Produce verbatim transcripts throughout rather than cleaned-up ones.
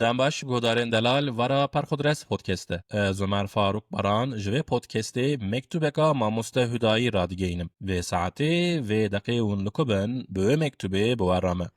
Dem baş, guhdarên delal, vara Perxudres Podcast e. Ez Omer Faruk Baran ji vê podcastê mektubeka mamoste Hudayî radigeyînim. Vê saetê, vê deqê hûn li ku bin, bi wê mektubê bi we re me.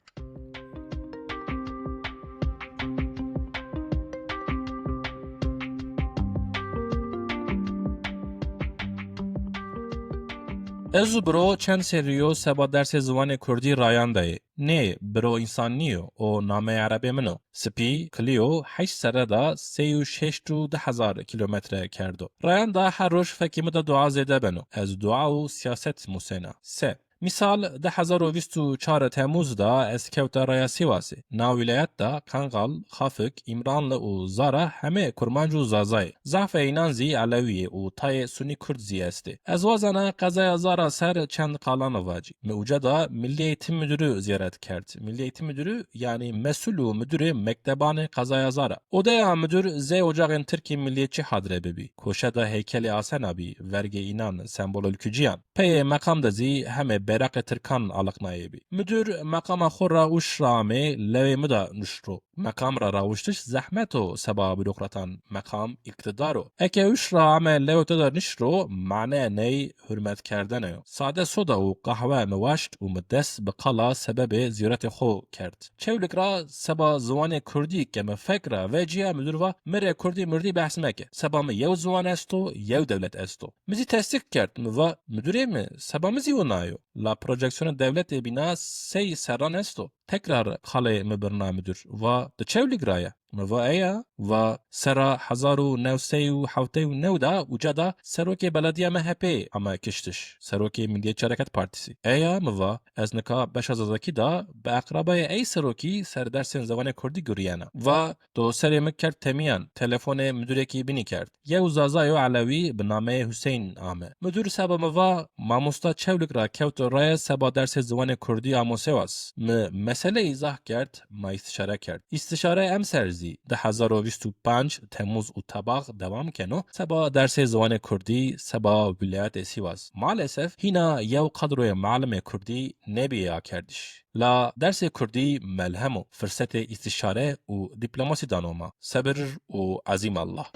Ez û biro çend serî yo seba dersê ziwanê kurdî rayan dayê. Nê, biro însan nîyo, o nameyê erebê min o. Spî, Clio, heşt serre de sey û şeşt û du hezar kîlometre kerdo. Rayan da her roj fekî min de dua zêde beno. Ez dua û siyaset musêna. Se. Misal, du hezar û vîst û çar Temmuz de ez kewta raya Sîwasê. Na wîlayet de Kangal, Xafik, Îmranli û Zara hemê kurmanc û zazayê. Zehfê înan zî elewî yê û tayê sunî kurd zî estê. Ez wazana qezaya Zara ser çend qalan vacî. Mi uca da Milli Eğitim Müdürü ziyaret kerd. Milli Eğitim Müdürü, yanî mesul û müdürê mektebanê qezaya Zara. Odeya müdür zey ocaxên Tirkî milliyetçî hadre bibî. Koşe de heykelê Asena bî, vergê înan, sembolê ülkücîyan. Peyê meqam de zî hemê beyraqê tirkan aliqnayê bî. Müdür meqama xwe ra ûş ra amê lewê mi de nuşro. Meqam ra rawiştiş zehmet o seba bürokratan, meqam îktidar o. Eke ûş ra ame lewê te de nişro, mane ney hurmetkerdene yo. Sade soda û qehwe mi waşt û mi dest bi qala sebebê ziyaretê xwe kerd. Çewlik ra seba ziwanê kurdî ke mi fek ra veciya, müdür va, mi rê kurdî mirdî behs meke. Seba mi yew ziwan esto, yew dewlet esto. Mi zî tesdîq kerd, mi va, müdürê mi, seba mi zî wina yo. La projeksiyona dewletê bîna sey serran esto. Tekrar qalê mi birna müdür. Va, di Çewlik ra ye? Mi va, eya. Va, sera hezar û new sey û hewtê û new da uca da serokê belediya M H P'ê ame kiştiş. Serokê Milliyetçi Hareket Partisi. Eya, mi va, ez nika beşa Zazakî da bi eqrabayê ey serokî ser dersên zewanê kurdî guriyena. Va, do serê mi kerd temiyan, telefonê müdürekî binî kerd. Yew Zaza, yew Elewî bi nameyê Huseyîn ame. Müdür seba mi va, mamosta Çewlik ra kewto raye seba dersê ziwanê kurdî amo Sêwas. Mi mesele îzah kerd, ma îstişare kerd. Îstişare emser zî, du hezar û vîst û pênc Temmuz û tebax dewam keno, seba dersê ziwanê kurdî, seba wîlayetê Sîwas. Maalesef hîna yew kadroyê malimê kurdî nebîye akerdiş. La dersê kurdî melhem o, firsetê îstişare û dîplomasî dano ma. Sebir û ezîm Allah.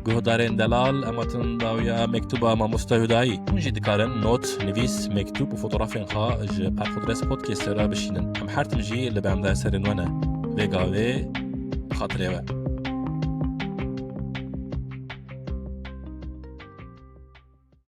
Guhdarên delal, em hatin dawiya mektuba mamosta Hudayî. Hûn jî dikarin not, nivîs, mektub û fotografên xwe ji Perxudres Podcastê re bişînin. Em her tim jî li benda serên we ne. Vê gavê bi xatirê we.